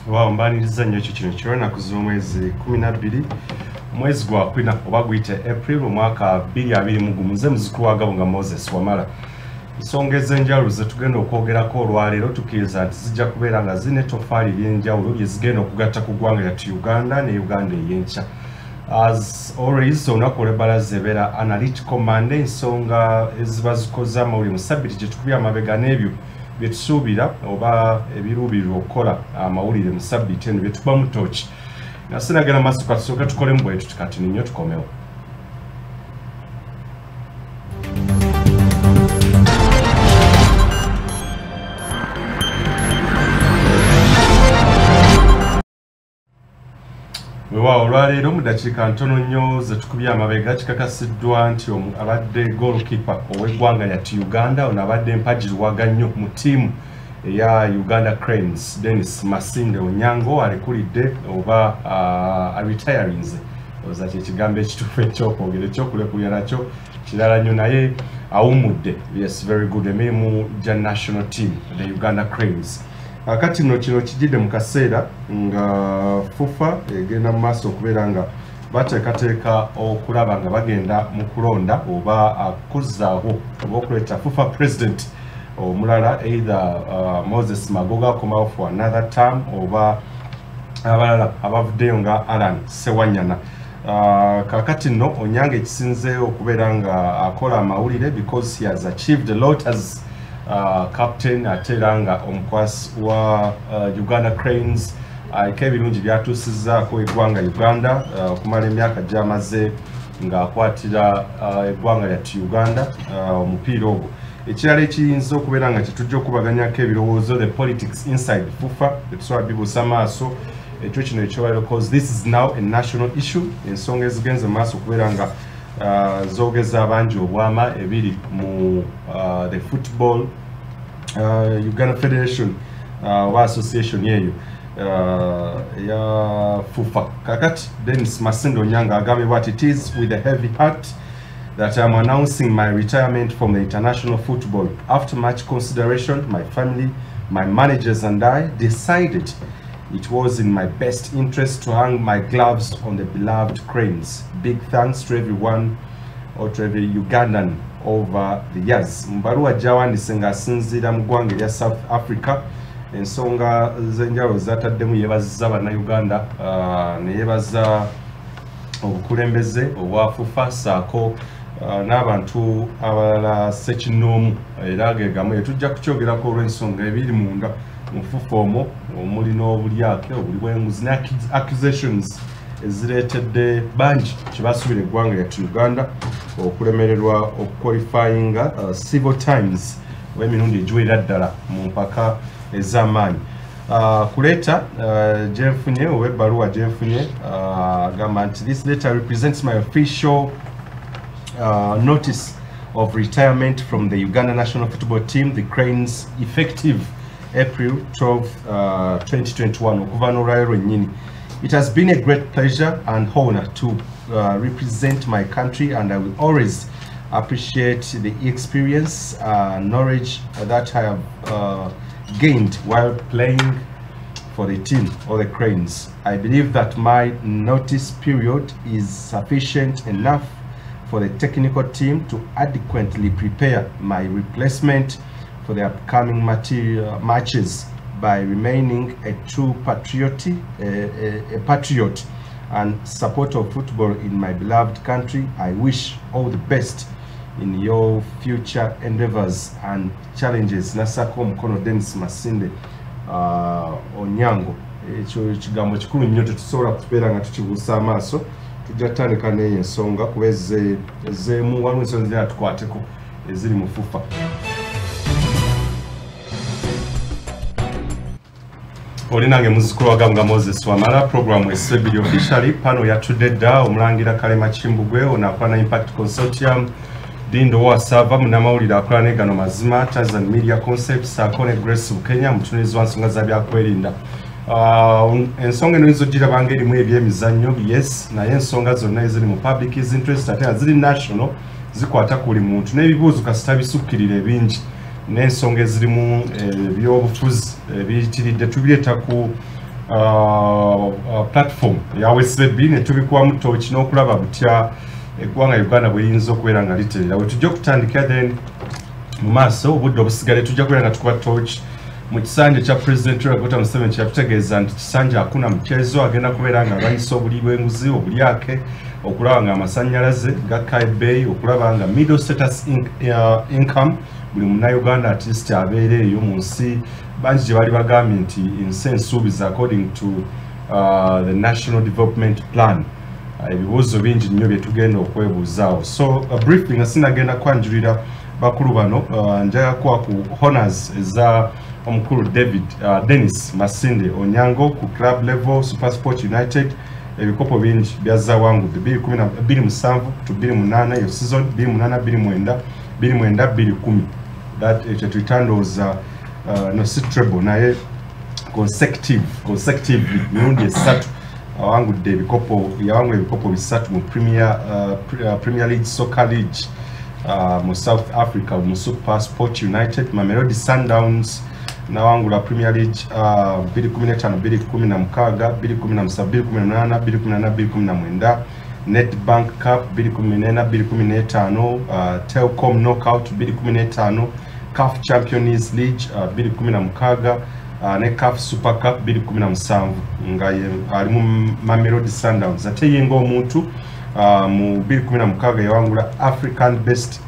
Waaw, mbaniriza nnyo. Ekyo kino kirona z'omwezi 12, omwezi gwa kwina oba guyite April, omwaka 2021. Nze muzukulu wa Gabo nga Moses Wamala. Ensonga ez'enjawulo zetugenda okwogerako olwaleero tukkiriza nti zijja kubeera nga zirina ettofaali ery'enjawulo lye zigenda okugatta ku ggwanga lyattu Uganda ne Uganda ey'enkya. As always, olunaku olw'ebbalaza ebeera Analytical Monday, ensonga eziba zikoze amawulire mu sabbiti gye tukubye amabega n'ebyo bye tusuubira oba ebiruubirirwa okukola amawulire mu sabbiti eno bye tukubamu tooki. Nasinagenda maaso, katusooke tukolemu bwe tuti kati nnyo tukomewo. Weewaawo, olwaleero mu ddakiika ntono nnyo ze tukubye amabega kikakasiddwa nti abadde goalkeeper ow'eggwanga lyattu Uganda, ono abadde mpagirwaga nnyo mu ttiimu eya Uganda Cranes, Dennis Masinde Onyango, alekulidde oba aretirinze, oza kyekigambo ekituufu ekyokwogera, ekyokulekulira nakyo kirala nnyo, naye awummudde. Yes, very good, emirimu gya national team, the Uganda Cranes. Akati nno kino kijjidde mu kaseera nga FUFA egenda mu maaso okubeera nga bateekateeka okulaba nga bagenda mu kulonda oba kuzzaawo oba okuleeta FUFA president omulala, either Moses Magoga akomawo for another term oba abalala abavuddeyo nga Alan Sewanyana. Kakati nno Onyango ekisinze okubeera nga akola amawulire because he has achieved a lot as captain, ate era nga omukwasi wa Uganda Cranes, aliko ebirungi byatuusizzaako eggwanga Uganda okumala emyaka gy'amaze ng'akwatira eggwanga lyattu Uganda omupiira ogwo. Ekirala ekiyinza okubeera nga kyetujja okubaganyako ebirowoozo, the politics inside FUFA, tetusobola bibuusa maaso ekyo kino ekyolero, cause this is now a national issue. Ensonga ezigenze mu maaso okubeera nga zoogeza abangi obwama ebiri mu the football Uganda Federation oba association eyo ya FUFA. Kakati Dennis Masinde Onyango agambye bwati: "It is with a heavy heart that I am announcing my retirement from the international football. After much consideration, my family, my managers and I decided it was in my best interest to hang my gloves on the beloved Cranes. Big thanks to everyone or to every Ugandan over the years." Mu bbaluwa gy'awandiise ng'asinziira mu ggwanga erya South Africa, ensonga z'enjawulo zataddemu, yeebaziza Bannayuganda, ne yeebaza obukulembeze obwa FUFA ssaako n'abantu abalala ssekinnoomu. Era ge gamu etujja kukyogerako olw'ensonga ebiri munda mu FUFA omwo omuli n'obulyake, obuli bw'enguzi ne accusations ezireetedde bangi kyebasuubira eggwanga lyattu Uganda okulemererwa okuqualifyinga several times oba emirundi egiwerera ddala mu mpaka ez'amaanyi. Ku letter gyenfunye oba ebbaluwa gyenfunye, agamba nti, "This letter represents my official notice of retirement from the Uganda national football team, the Cranes, effective April 12, 2021," okuva n'olwayo lwennyini. "It has been a great pleasure and honor to represent my country, and I will always appreciate the experience, knowledge that I have gained while playing for the team or the Cranes. I believe that my notice period is sufficient enough for the technical team to adequately prepare my replacement for the upcoming material matches. By remaining a true patriot, a patriot and supporter of football in my beloved country, I wish all the best in your future endeavors and challenges." Nasako omukono Dennis Masinde Onyango. Ekyo ekigambo kikulu nnyo, tetusobola kubeera nga tukibuusa amaaso. Tujja kutandika n'eyo ensonga kuba ezeemu waliwo ensonga zira tukwateko eziri mu FUFA. Oli nange muzzukulu wa Gabunga Moses Wamala, programu esebiri officially pano yatudde dda omulangira Kalema Kimbugwe, ono akola na Impact Consortium, Dindo Wasava munnamawulire akola ne Gano Mazima, Tanzan Media Concepts, saako ne Grace Bukenya, mutunulizi wa nsonga za byakwerinda. Ensonga eno oyinza ogiraba nga erimu ebyemizannyo, yes, naye ensonga zonna eziri mu public interest ate nga ziri national zikwata ku buli muntu, n'ebibuuzo kasita bisukkirira ebingi n'ensonga ezirimu ebyobufuzi ebiyitiridde tubireeta ku platform ya Wesebi ne tubikuwa torch n'okulaba butya eggwanga Uganda bwe liyinza okubeera nga literera. We tujja okutandika, then mu maaso obudde obusigale tujja kubeera nga tukuba torch mu kisanja kya President Yoweri Kaguta Museveni, kyatutegeeza nti kisanja hakuna mchezo, agenda kubeera nga alwanyisa obuli bw'enguzi, obulyake, okulaba nga amasannyalaze gakka ebbeeyi, okulaba nga middle status income buli munnayuganda at least abeera eyo mu nsi bangi gye bali bagambye nti ensi ensuubiza according to the National Development Plan. Ebibuuzo bingi nnyo bye tugenda okwebuuzaawo. So briefly, nga sinagenda kwanjulira bakulu bano, njagala kuwa ku honors eza omukulu David Dennis Masinde Onyango ku club level, SuperSport United. Ebikopo bingi byazawangudde: 2017 to 2008, eyo season 2008 2009 2009 2010, that ekyo tuyita ndowooza no si treble, naye consecutively mirundi esatu awangudde ebikopo. Yawangula ebikopo bisatu mu Premier League Soccer League mu South Africa mu Super Sport United. Mamelodi Sundowns nawangula Premier League 2015 2016 2017 2018 2018 2019, Nedbank Cup 2014 2015, Telkom Knockout 2015, CAF Champions League 2016, ne CAF Super Cup 2017, nga ali mu Mamelodi Sundowns. Ate ye ng'omuntu, mu 2016 yawangula African Best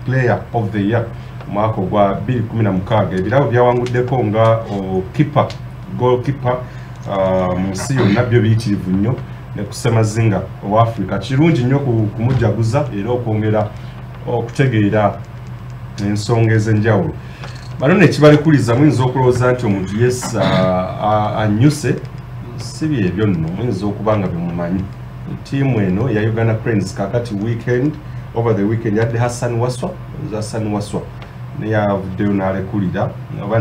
Player of the Year mwaka ogwa 2016. Ebirabo byawanguddeko nga keeper, goalkeeper mu nsi yonna byo biyitirivu nnyo, ne ku Ssemazinga owa Africa. Kirungi nnyo kumujaguza era okwongera okutegeera ensonga ez'enjawulo. Bano nekibalekuliza, muyinza okulowooza nti omuntu yes annyuse, si byebyo nno, muyinza okuba nga byemumanyi. Ttiimu eno eya Uganda Cranes kakati weekend, over the weekend, yadde Hassan Waswa, Hassan Waswa naye avuddeyo n'alekulira oba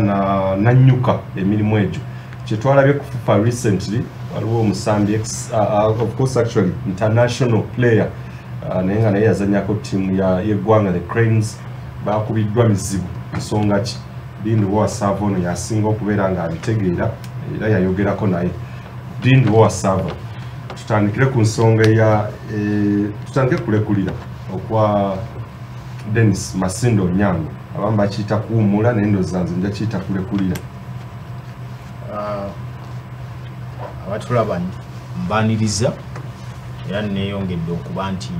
nannyuka emirimu egyo. Kyetwalabye ku FUFA recently, waliwo omusambi of course actually international player, naye nga naye yazanyako ttiimu y'eggwanga the Cranes, bakubiddwa mizibu. Nsonga ki? Dindi Wasaava ono yasinga okubeera ng'abitegeera era yayogerako naye. Dindi Wasaava, tutandikire ku nsonga eya tutandike kulekulira okwa Dennis Masindo Onyango. Abamu bakiyita kuwummula, naye ndowooza nze nja kiyita kulekulira. Abatulaba mbaniriza era neeyongedde okuba nti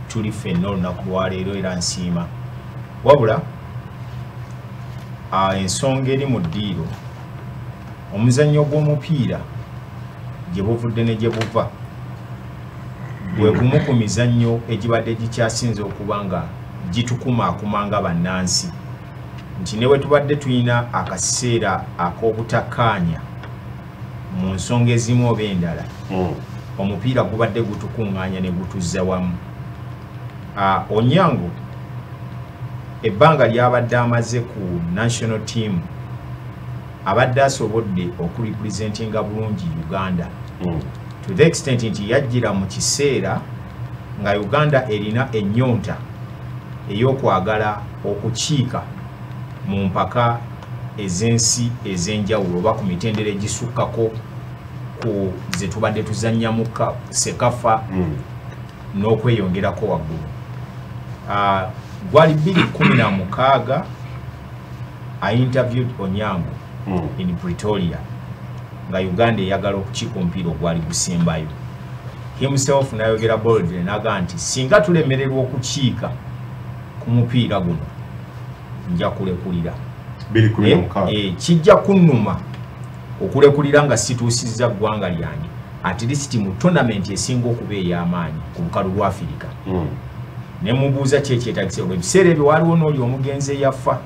tuli ffenna olunaku lwaleero era nsiima. Wabula ensonga eri mu ddiiro, omuzannyo gw'omupiira gye buvudde ne gye buva gwe gumu ku mizannyo egibadde gikyasinze okuba nga gitukumaakuma nga bannansi, nti ne bwe tubadde tulina akaseera ak'obutakkaanya mu nsonga ezimu oba endala, omupiira gubadde gutukuŋŋaanya ne gutuzza wamu. Onyango ebbanga lyabadde amaze ku national team abadde asobodde okurepresentinga bulungi Uganda, to the extent nti yajjira mu kiseera nga Uganda erina ennyonta ey'okwagala okukiika mu mpaka ez'ensi ez'enjawulo oba ku mitendera egisukkako ku ze tubadde tuzannyamu Sekafa n'okweyongerako waggulu. Gwali 2016 I interviewed Onyango in Pretoria nga Uganda eyagala okukiika omupiira ogwali gusembayo. Himself nayogera boldly n'agamba nti singa tulemererwa okukiika ku mupiira guno nja kulekulira. 2016. Kijja kunnuma okulekulira nga situusizza ggwanga lyange at least mu tournament esinga okuba ey'amaanyi ku lukalu lwa Afirika. Ne mubuuza ki ekyetagisa olwo ebiseera ebyo, waliwo n'oli omugenzi eyafa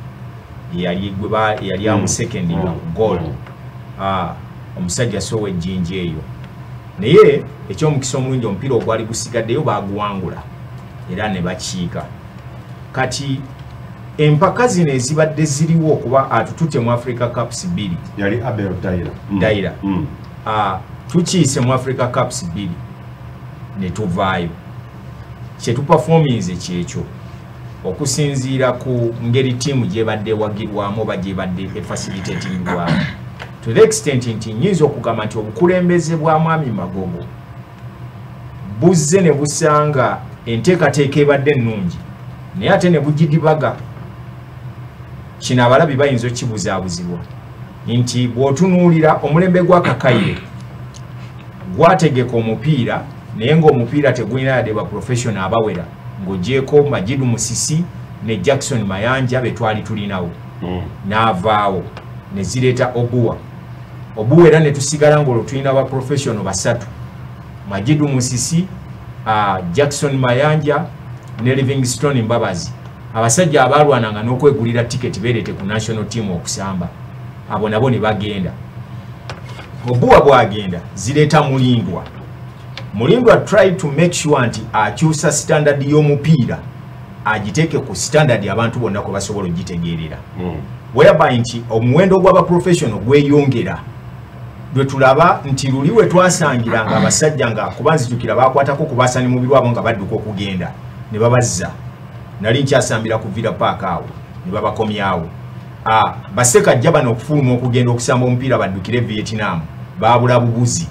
eyali gwe eyali amusekendinga ku goal, omusajja sowa ejjinja eyo. Naye ekyomukisa omulungi omupiira ogwali gusigaddeyo baaguwangula era ne bakiika. Kati empaka zino ezibadde ziriwo okuba atutute mu Africa Cups bbiri, Yali Abel Daira. Daira. Tukiise mu Africa Cups bbiri ne tuvaayo, kyetuperforminze kyekyo okusinziira ku ngeri ttiimu gyebadde ewagirwamu oba gyebadde efacilitatingibwamu. To the extent nti nnyinza okugamba nti obukulembeze bwa Mwami Magogo buzze ne busanga enteekateeka ebadde ennungi, naye ate ne bugidibaga. Kino abalabi bayinza okukibuzaabuzibwa nti bw'otunuulira omulembe gwa Kakaire gwategeka omupiira, naye ng'omupiira tegulina yadde ba professional abawera, ng'ogyeko Majidu Musisi ne Jackson Mayanja be twali tulinawo. N'avaawo ne zireeta Obuwa. Obuwa era ne tusigala ng'olwo tulina ba professional basatu: Majidu Musisi, Jackson Mayanja ne Livingstone Mbabazi, abasajja abalwananga n'okwegulira tiketi beerete ku national team okusamba. Abo nabo ne bagenda. Obuwa bwagenda, zireeta Mulindwa. Mulindwa try to make sure nti akyusa standard y'omupiira agiteeke ku standard abantu bonna kwe basobola ogitegeerera, whereby nti omuwendo gw'abaprofessional gweyongera. Lwe tulaba nti luli we twasangiranga abasajja nga kuba nzijukira bakwatako ku basani mu birwabo nga badduka okugenda ne babazza. Nali nkyasambira ku Villa Park awo ne babakomyawo. Basekajja bano okufuluma okugenda okusamba omupiira baddukire Vietnam, baabula bubuzi.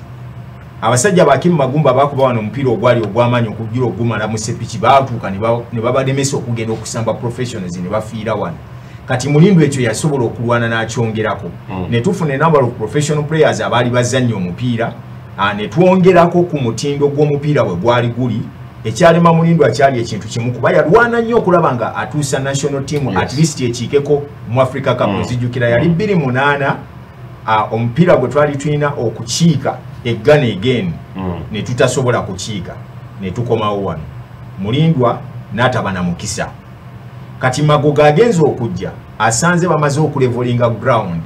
Abasajja ba Kim Magumba bakuba wano omupiira ogwali ogw'amaanyi okugira ogumala mu sepiki, baatuuka ne babalemesa okugenda okusamba professionals ne bafiira wano. Kati Mulindwa ekyo yasobola okulwana n'akyongerako, ne tufuna number of professional players abaali bazannya omupiira, ne twongerako ku mutindo gw'omupiira bwe gwali guli. Ekyalema Mulindwa kyali ekintu kimu, kuba yalwana nnyo okulaba nga atuusa national team at least ekiikeko mu Africa Cup. Nzijukira yali 2008, omupiira gwe twali tulina okukiika e Ghana again, ne tutasobola kukiika ne tukomawo wano. Mulindwa n'ataba na mukisa. Kati Magogo agenze okujja asanze bamaze okulevelinga ground,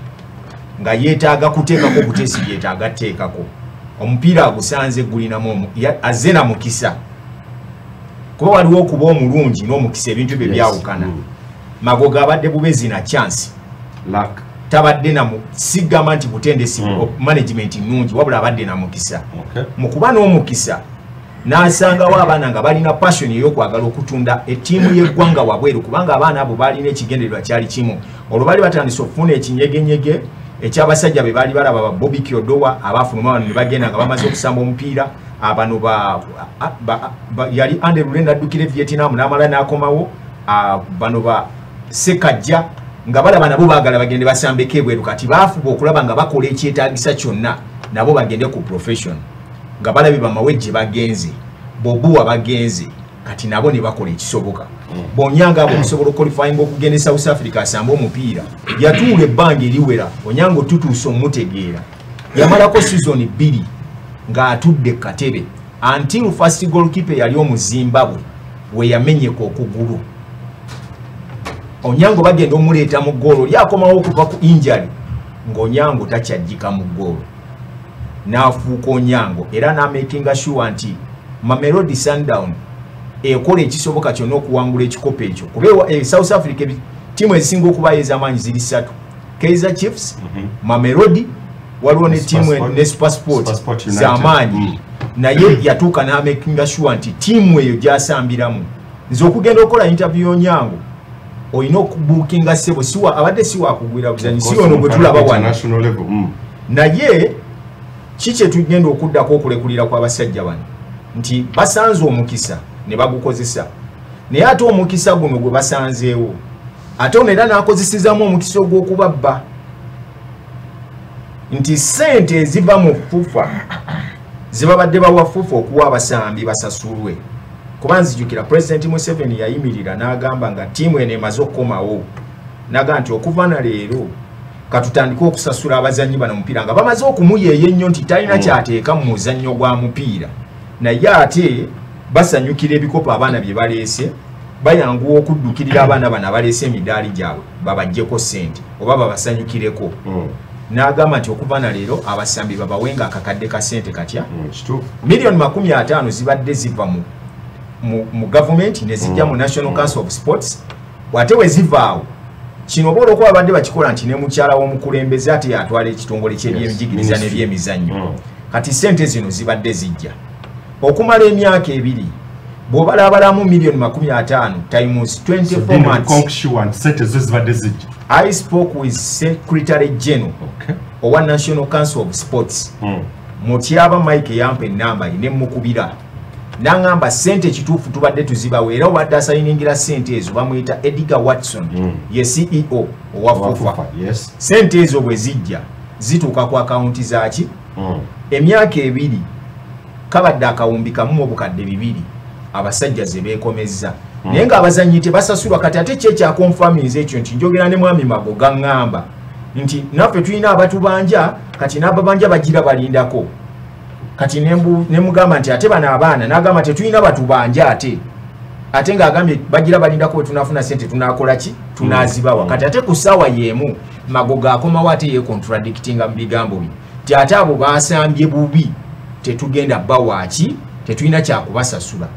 nga yeetaaga kuteekako buteesi, yeetaaga teekako omupiira agusanze gulinamu, azze na mukisa, kuba waliwo okuba omulungi n'omukisa, ebintu bye byawukana. Magogo abadde bubezi na chance, tabadde na sigamba nti butendesi, management nnungi, wabula abadde na mukisa. Mu kuba n'omukisa n'asangawo abaana nga balina passion ey'okwagala okutunda ettiimu y'eggwanga wabweru, kubanga abaana abo balina ekigendererwa kyali kimu. Olwo baali batandise okufuna ekinyegenyege eky'abasajja be baali balaba ba Bobby Kyodowa abafuluma wano ne bagenda nga bamaze okusamba omupiira. Abano yali Ande Lule n'addukira e Vietnam n'amala n'akomawo. Bano ba Sekajja nga balaba nabo baagala bagende basambeko ebweru. Kati baafuba okulaba nga bakola ekyetaagisa kyonna nabo bagende ku profession, nga balabye bamawejje bagenze, Bobuwa bagenze, kati nabo ne bakola ekisoboka. Bonyanga abo okusobola okuqualifyinga okugenda e South Africa asambe omupiira, yatuula ebbanga eriwera. Onyango tutuuse omutegeera, yamalako season 2 ng'atudde katebe until first goalkeeper yali Omuzimbabwe we yamenyeka okugulu. Onyango bagenda omuleeta mu ggoolo, oli akomawo okuva ku injury ng'Onyango takyajjika mu ggoolo, n'afuuka Onyango era n'amakinga sure nti Mamelodi Sundown ekola ekisoboka kyonna okuwangula ekikopo ekyo, kuba South Africa ttiimu ezisinga okubayo ez'amaanyi ziri ssatu: Kaizer Chiefs, Mamelodi, waliwo ne ttiimu ne SuperSport z'amaanyi. Naye yatuuka n'amakinga sure nti ttiimu eyo gy'asambiramu. Nze okugenda okukola interview y'Onyango olina okubuukinga ssebo, siwa abadde si wakugwira buzanyi, si ono gwe tulaba wano. Naye ki kye tugenda okuddako okulekulira kw'abasajja bano nti basanze omukisa ne bagukozesa, naye ate omukisa guno gwe basanzeewo ate ono era n'akozesezaamu omukisa ogw'okubabba, nti ssente eziva mu FUFA zibabadde bawa FUFA okuwa abasambi basasulwe. Kuba nzijukira President Museveni yayimirira n'agamba nga ttiimu eno emaze okukomawo, n'agamba nti okuva na leero katutandike okusasula abazannyi bano omupiira, nga bamaze okumuyeeya ennyo nti talina kyateeka mu muzannyo gwa mupiira, naye ate basanyukira ebikopo abaana bye baleese, bayanguwa okuddukirira abaana bano abaleese emidaali gyabwe babaggyeko ssente oba babasanyukireko. N'agamba nti okuva na leero abasambi babawenga akakadde ka ssente katya 50 million zibadde ziva mu gavumenti ne zijja mu National Council of Sports. Ate we zivaawo kino oba olwokuba babadde bakikola nti ne mukyala w'omukulembeze ate yatwala ekitongole ky'ebyenjigiriza n'ebyemizannyo. Kati ssente zino zibadde zijja okumala emyaka 2, bw'obalabalamu 50 million times 24 months. Sente zo zibadde zijja. I spoke with Secretary General. owa National Council of Sports. Mutyaba Mike yampa enamba ne mukubira nangamba sente kituufu tubadde tuzibawe era obadde asayiningira sente ezo bamuyita Edgar Watson, ye CEO owa FUFA. Yes. Sente ezo bwe zijja zituuka ku akawunti zaaki? Emyaka ebiri kabadde akawumbi kamu obukadde bibiri abasajja ze beekomezza, naye ng'abazannyi tebasasulwa. Kati ate ki ekyakonfaminze ekyo nti njogera ne mwami Magogo aŋŋamba nti naffe tulina abatubanja, kati n'ababanja bagira balindako. Kati ne mugamba nti ate bano abaana, n'agamba tetulina batubanja, ate ng'agambye bagira balindako, bwe tunaafuna sente tunaakola ki? Tunaazibawa. Kati ate ku ssaawa y'emu Magogo akomawo ate yeekontradictinga mu bigambo bye nti ate abo baasambye bubi, tetugenda bawaaki, tetulina kyakubasasula.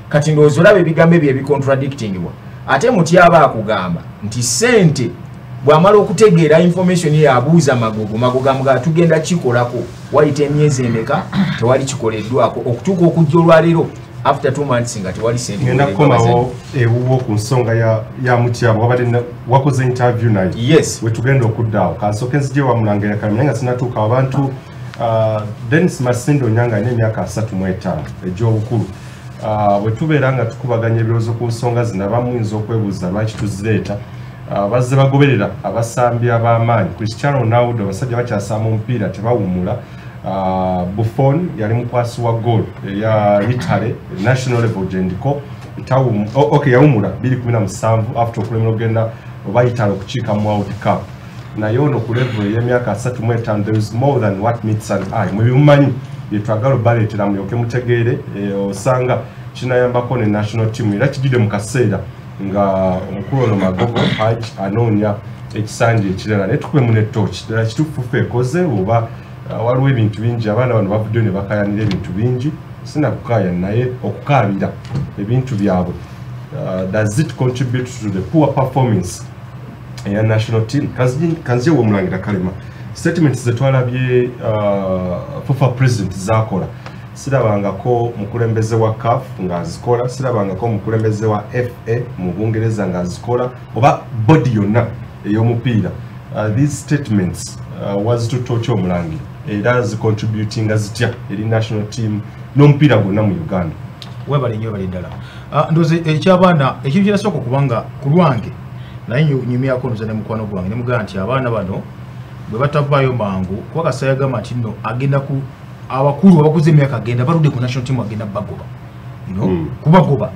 Kati ndowooza olaba ebigambo ebyo ebikontradictingibwa. Ate Mutyaba akugamba nti sente bw'amala okutegeera information ye abuuza Magogo, Magogo amugamba tugenda kikolako, wayita emyezi emeka tewali kikoleddwako okutuuka okujja olwaleero after 2 months nga tewali sente. Ngenda kukomawo ewuwo ku nsonga ya Mutyaba, wabadde wakoze interview naye. Yes. Wetugenda okuddaawo kansooke nzije wa Mulangira Kalema, naye nga sinatuuka abantu. Dennis Masindo Nyanga alina emyaka 35 egy'obukulu. Bwe tubeera nga tukubaganya ebirowoozo ku nsonga zino, abamu muyinza okwebuuza lwaki tuzireeta. Bazze bagoberera abasambi ab'amaanyi. Cristiano Ronaldo, abasajja bakyasamba omupiira tebawummula. Buffon yali mukwasi wa goal eya Italy national level gyendiko, yawummula 2017 after okulemera okugenda oba Italy okukiika mu World Cup. Naye ono ku level ey'emyaka 35, there is more than what meets an eye. Mwe bimumanyi byetwagala obaleetera mulyoke mutegeere, osanga kinayambako ne national team era kijjidde mu kaseera nga omukulu ono Magogo Hajj anoonya ekisanja ekirala. Naye tukubemu ne torch ddala kituufu FUFA ekoze oba waliwo ebintu bingi, abaana bano bavuddeyo ne bakayanira ebintu bingi, sinakukaaya naye okukaabira ebintu byabwe. Does it contribute to the poor performance eya national team? Kanzije Omulangira Kalema, statements zetwalabye FUFA president zakola, sirabangako mukulembeze wa CAF ng'azikola, sirabangako mukulembeze wa FA mu Bungereza ng'azikola, oba body yonna ey'omupiira. These statements wazitutte otya Omulangira, era zicontributinga zitya eri national team n'omupiira gwonna mu Uganda? Webale nnyo, webale ddala. Ndowooza ekyabaana ekintu kirasooka okubanga ku lwange naye nyumyako ndowooza ne mukwano gwange ne mugamba nti abaana bano bwe batavaayo mangu, kuba Kasaya yagamba nti nno agenda ku abakulu abakuze emyaka agenda baludde ku national team agenda bagoba, you know, kubagoba.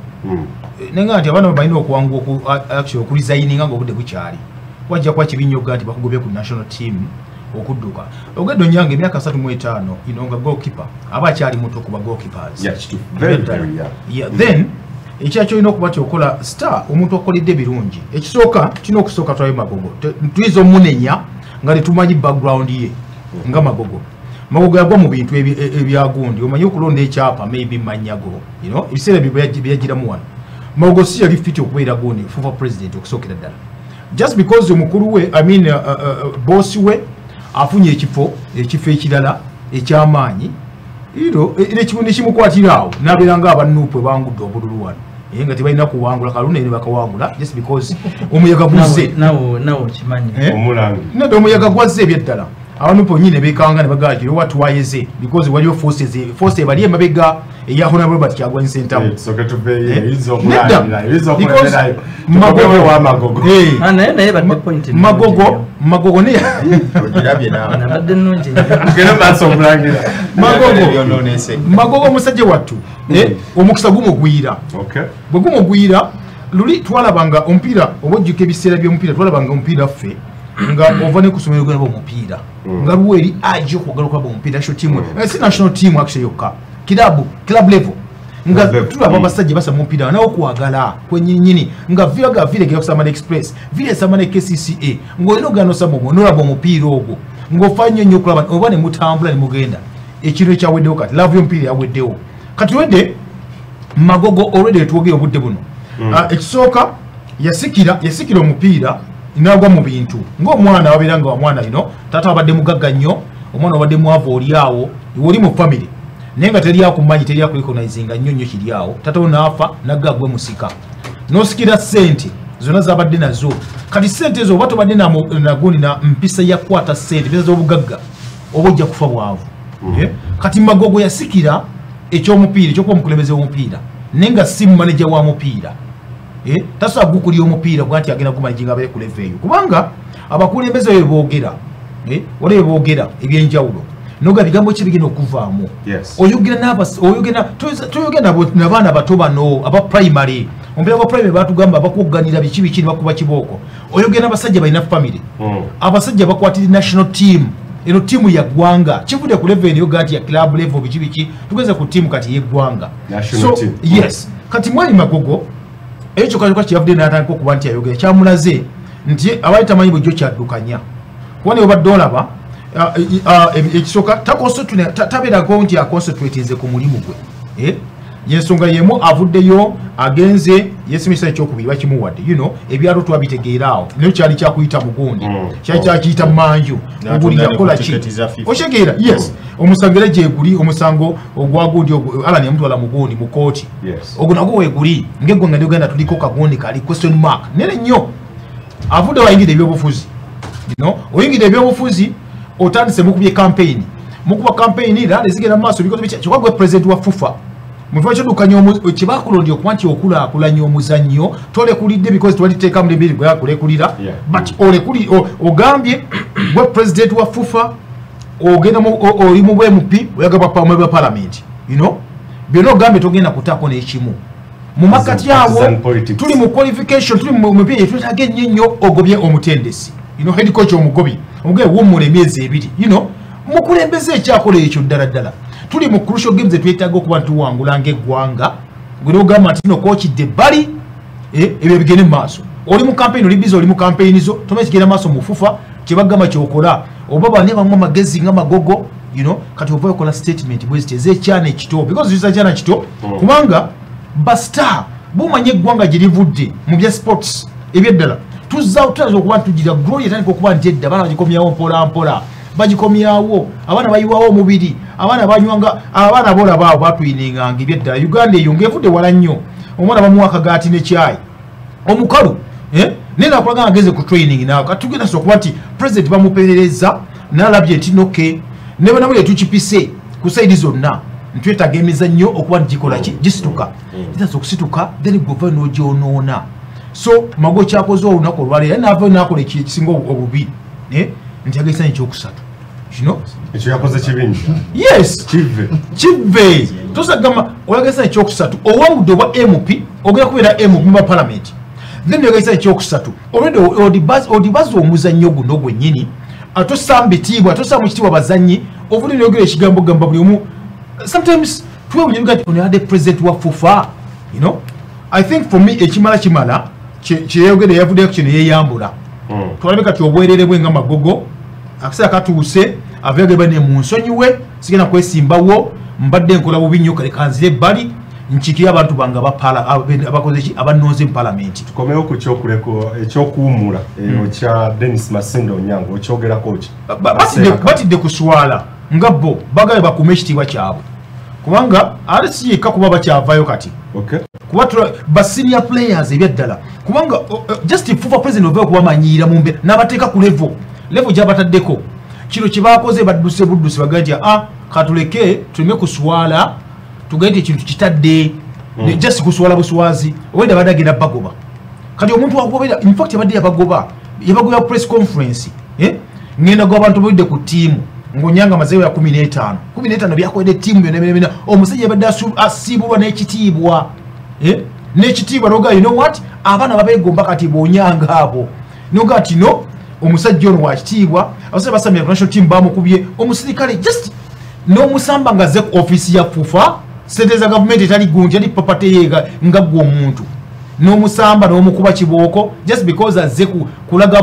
Nenga nti abaana balina okwanguwa actually okuresigninga ng'obudde bukyali, wajja kuba kibi nnyo okugaa nti bakugobye ku national team okudduka. Ogedde Onyango emyaka 35, you know, nga goalkeeper aba akyali muto ku ba goalkeepers. Yeah, kituufu. Very, very, yeah. Yeah, then ekya kyolina okuba ti okola star omuntu akoledde ebirungi. Ekisooka kirina okusooka tulabe Magogo, tuyinza omunenya nga tetumanyi background ye nga Magogo. Magogo yagwa mu bintu ebyagundi, omanyi okulonda ekyapa maybe manyago, you know, ebiseera byagiramu wano. Magogo si yali fit okubeera gundi FUFA president okusookera ddala, just because omukulu we, I mean, boss we afunye ekifo ekirala ekyamaanyi, era ekibundi kimukwatira awo n'abeera nga abanuupu ebangudde obululu wano, naye nga tebalina kuwangula kaluna ne bakawangula just because omuyaga guzze. Nawe okimanyi nedda omuyaga gwazze ebyeddala, abanuupu nyine beekanga ne bagamba nti owa tuwayeze because waliyo force ebali emabega eya Honorable Robert Kyagulanyi Ssentamu. Magogo ne Magogo omusajja wattu omukisa gumugwira, bwe gumugwira luli twalabanga omupiira oba ojjuka ebiseera by'omupiira, twalabanga omupiira ffe nga ova ne ku ssomero gwe omupiira nga luweri ajja okwagala okulaba omupiira national team, si national team actually yokka, club level nga tulaba abasajja basamba omupiira nawe okwagala kwennyini nga Villa ga Villa egenda kusamba ne Express, Villa esamba ne KCCA, ng'olina ogenda n'osamba omwo n'olaba omupiira ogwo ng'ofa nnyo nnyo okulaba oba ne mutambula ne mugenda. Ekintu ekyaweddewo kati love y'omupiira yaweddewo kati wedde Magogo already twogera obudde buno. Ekisooka yasikira omupiira n'agwa mu bintu ng'omwana wabeera nga omwana ino taata wabadde mugagga nnyo, omwana wabadde mwavu oli awo oli mu family naye nga teri akumanyi, teri akurecognizinga nnyo nnyo kiri awo, taata wo n'afa nagga gwe musika n'osikira ssente zonna zabadde nazo. Kati sente ezo oba tobadde nagundi na mpisa ya kukwata sente, mpisa z'obugagga, oba ojja kufa bwavu. Kati Magogo yasikira ekyomupiira, ekyokuba omukulembeze w'omupiira, naye nga si manager wa mupiira. Tasobola gukulira omupiira kuba nti agenda gumanaginga abeere ku level eyo, kubanga abakulembeze bwe boogera, waliwo bye boogera ebyenjawulo, noga bigambo ki bigenda okuvaamu. Oyogera toyogera n'abaana bato bano aba primary, omupiira gwa primary batugamba bakuganira biki biki ne bakuba kibooko. Oyogera n'abasajja balina family, abasajja bakwatira national team, eno tiimu ya ggwanga, kivudde ku level eyo gati ya club level biki biki, tugeze ku tiimu kati y'eggwanga. So yes, kati Mwami Magogo ekyo kyokka kyeyavudde n'atandika okuba nti ayogera kyamulaze nti abali tamanyi bulijjo kyaddukanya, kuba naye obadde olaba ekisooka tabeerako nti aconcentratinze ku mulimu gwe. Yensonga yemu avuddeyo agenze yesimisa ekyokubiri bakimuwadde, you know, ebyalo twabitegeera awo, naye kyali kyakuyita mugundi, kyali kyakiyita manju, oguli yakola ki okitegeera. Yes, omusango era gyeguli, omusango ogwa gundi Alan yamutwala mugundi mu kooti, ogwo nagwo weeguli ng'eggwanga lya Uganda tuliko kagundi kali question mark nene nnyo. Avudde wayingidde ebyobufuzi, you know, oyingidde ebyobufuzi otandise mukubye campaign, mukuba campaign era ezigenda mu maaso bikoze biki, kyokka gwe president wa FUFA mu kifo ky'oddukanya kye bakulondye okuba nti okulaakulanya omuzannyo tolekulidde because twaliteeka mu lemiri gwe yakulekulira, but ogambye gwe president wa FUFA ogenda oli mu bwe MP oyagala bwa parliament, you know, byonna ogambye togenda kutaako n'ekimu mu makati awo. Tuli mu qualification, tuli mu mipiira twetaaga ennyo nnyo, ogobye omutendesi, you know, head coach omugobye, omugobye wummula emyezi 2, you know, mukulembeze ekyakola ekyo ddala ddala. Tuli mu crucial games etwetaaga okuba ntuwangula ng'eggwanga, gwe n'ogamba nti no kookidde ebbali, ebyo bigende mu maaso. Oli mu campaign, oli busy, oli mu campaign zo, tomanyi kigenda maaso mu FUFA, kye bagamba kyokola, oba bane bamu amagezi nga Magogo, you know, kati ova okola statement bwe ziti ez'ekyana ekito, because ziyisa kyana kito, kubanga ba star bumanye eggwanga gye livudde mu bya sports ebyeddala, tuzaawo tulaza okuba ntugira glory etandika okuba nti edda abaana bagikomyawo mpola mpola, bagikomyawo, abaana bayiwawo omubiri, abaana banywanga, abaana bolaba awo batwininganga ebyeddala. Uganda eyo ng'evudde wala nnyo, omwana bamuwa akagaati ne kyayi omukalu, naye nakulaga nga ageze ku training naawe. Kati tugenda so okuba nti president bamuperereza n'alabye nti noke ne banamuli tukipise ku side zonna ntwetaaga emizannyo okuba nti gikola ki, gisituka, gitandise okusituka, then gwe n'ogyonoona. So Magogo kyakoze olunaku olwaleero naavayo n'akola ekisinga obubi, nti yagenda ekyokusatu kino. Ekyo yakoze kibi nnyo. Yes. Kive. Kive tosagamba oyagala ekyokusatu, owangudde obwa MP, ogenda kubeera MP mu parliament, then oyagala ekyokusatu, already odibaza omuzannyo guno gwennyini, tosaamu bitiibwa, tosaamu kitiibwa bazannyi, ovudde noyogera ekigambo gamba buli omu. Sometimes twewunya nti ono yadde president wa FUFA, you know, I think for me ekimala kimala kyeyayogera, yavuddeyo kino yeeyambula. Twalabe kati obwerere bwe nga Magogo, akaseera katuuse aveyo ne munsonyiwe, sigenda kwesimbawo, mbadde nkola bubi nnyo, kale kanzire ebbali nkiikire abantu bange abakoze ki, abannonze mu palamenti. Tukomewo ku ekyokuwummula kya Denis Masinde Onyango, okyogerako ki? Batidde kuswala nga bo bagabe bakuume ekitiibwa kyabwe, kubanga ate si yekka kuba bakyavayo kati kuba ba senior players ebyaddala, kubanga just FUFA president ovayo okubamanyiira mu mbeera n'abateeka ku level gy'abataddeko. Kino kye bakoze badduse buddusi, bagamba nti katuleke tuleme kuswala, tugende nti ekintu kitadde just kuswala buswazi, obwedda badde agenda bagoba. Kati omuntu wakugoberera, in fact abadde yabagoba, yabagoba press conference, ngenda gwa abantu bulidde ku ttiimu ng'onyanga amazeewo ya 15 15 byakoledde ttiimu byonna byonna byonna. Omusajja yabadde asiibulwa n'ekitiibwa, n'ekitiibwa noga, you know what, abaana babeegomba kati bw'onyanga abo noga nti no omusajja ono wakitiibwa, abasajja basamira national team bamukubye omusirikale just n'omusamba nga azze ku ofiisi ya FUFA, sente za gavumenti etali gungi eri property ye nga ggwe omuntu n'omusamba n'omukuba kibooko just because azze kulaga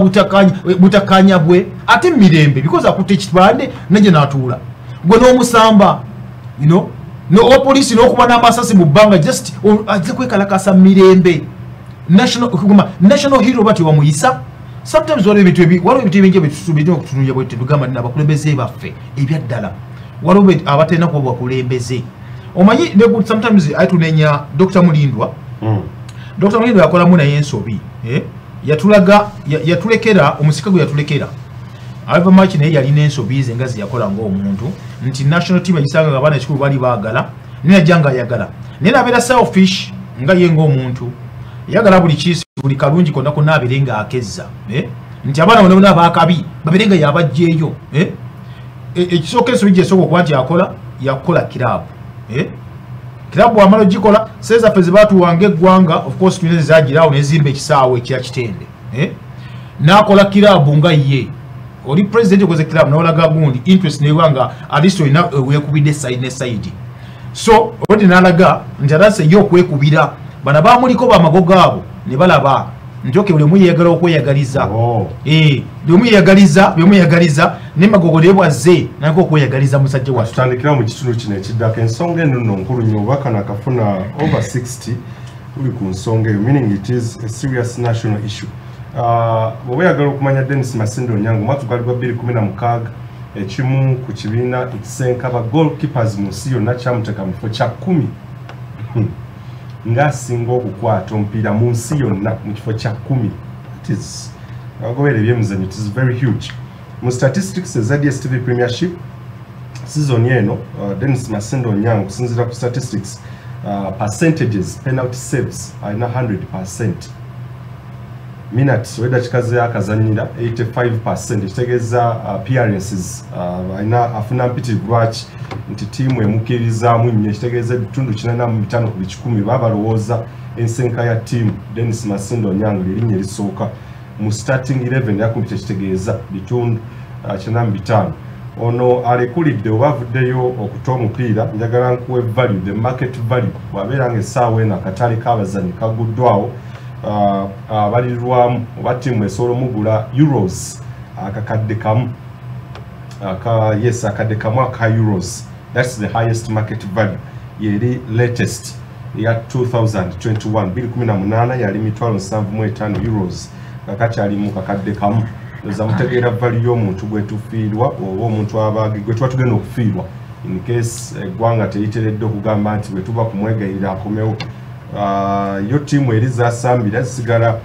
butakanya bwe ate mirembe, because akutte ekipande najje n'atuula gwe n'omusamba, you know, no owa poliisi n'okuba n'amasasi mu bbanga just azze kwekalakasa mirembe. National, kuguma, national hero bati bamuyisa. Sometimes waliwo ebintu waliwo ebintu ebingi ebitusuubira okutunuulira bwe tetugamba nti abakulembeze baffe ebyaddala waliwo abatalina kuba bakulembeze. Omanyi sometimes aye tunenya Dr. Mulindwa. Dr. Mulindwa yakolamu naye ensobi, yatulaga yatulekera omusika gwe yatulekera. However much naye yalina ensobi ze nga ze yakola ng'omuntu nti national team yagisanga nga abaana ekikulu bali baagala, naye najja nga ayagala, naye nabeera selfish nga ye ng'omuntu yagala buli kiisi, buli kalungi konna konna abeere nga akezza, nti abaana bonna bonna abaakabi babeere nga yabajjeeyo. Ekisooka, ensobi gyesooka okuba nti yakola, yakola kiraabu. Kiraabu bwamala ogikola, sente zaffe ze baatuwanga eggwanga, of course tulina ezagirawo nezimba ekisaawe ekya Kitende. N'akola kiraabu nga ye oli president, okoze kiraabu n'olaga gundi interest neba nga at least olina weekubidde side ne side. So already n'alaga nti atandise ye okwekubira bano bamuliko bamagogo abo ne balaba nti okay, buli omu yeeyagala okweyagaliza. Buli omu yeeyagaliza, buli omu yeeyagaliza, ne Magogo naye bwazze nako okweyagaliza musajja wattu. Tutandikira mu kitundu kino ekiddako. Ensonga eno nno nkulu nnyo. Obubaka nakafuna over 60 buli ku nsonga eyo, meaning it is a serious national issue. Bw'oba oyagala okumanya Dennis Masinde Onyango, omwaka gwali gwa 2016, ekimu ku kibiina ekisenka ba goalkeepers mu nsi yonna kyamuteeka mu kifo kya 10 ng'asinga okukwata omupiira mu nsi yonna, mu kifo kya 10. It is abagoberera ebyemizannyo, it is very huge. Mu statistics eza DStv Premiership season eno, Dennis Masinde Onyango, okusinziira ku statistics, percentages, penalty saves alina 100%, minutes oba ze akazanyira 85%, ekitegeeza appearances alina afuna mpitirivu. Lwaki? Nti ttiimu emukkirizaamu nnyo, ekitegeeza ebitundu 85 ku 100 baba balowooza ensenka ya ttiimu, Dennis Masinde Onyango lyerinnya erisooka mu starting 11 yakumbi, kyekitegeeza bitundu 95. Ono alekulidde oba avuddeyo okuta omupiira. Njagala nkuwe value, the market value. Bw'abeera nga essaawa eno akatale k'abazannyi kaguddwawo, abalirwamu oba ttiimu esobola omugula euros 1,000 aka, yes, 1,000 aka euros. That's the highest market value, yeri latest eya 2021. 2018 yali 75,000 euros, kakati ali mu 1,000. Oza mutegeera value y'omuntu gwetufiirwa oba omuntu abagi gwe tuba tugenda okufiirwa in case eggwanga teriteredde okugamba nti bwe tuba kumwegayirira akomewo. Yo ttiimu eri zasambira zisigala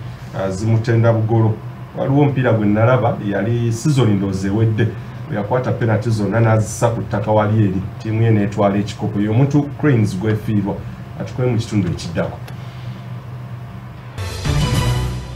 zimutenda bugolo. Waliwo omupiira gwe nalaba, yali season ndowooza ewedde, yakwata penalty zonna n'azissa ku ttaka wali eri ttiimu ye n'etwala ekikopo. Ye omuntu Cranes gwefiirwa. Atukole mu kitundu ekiddako.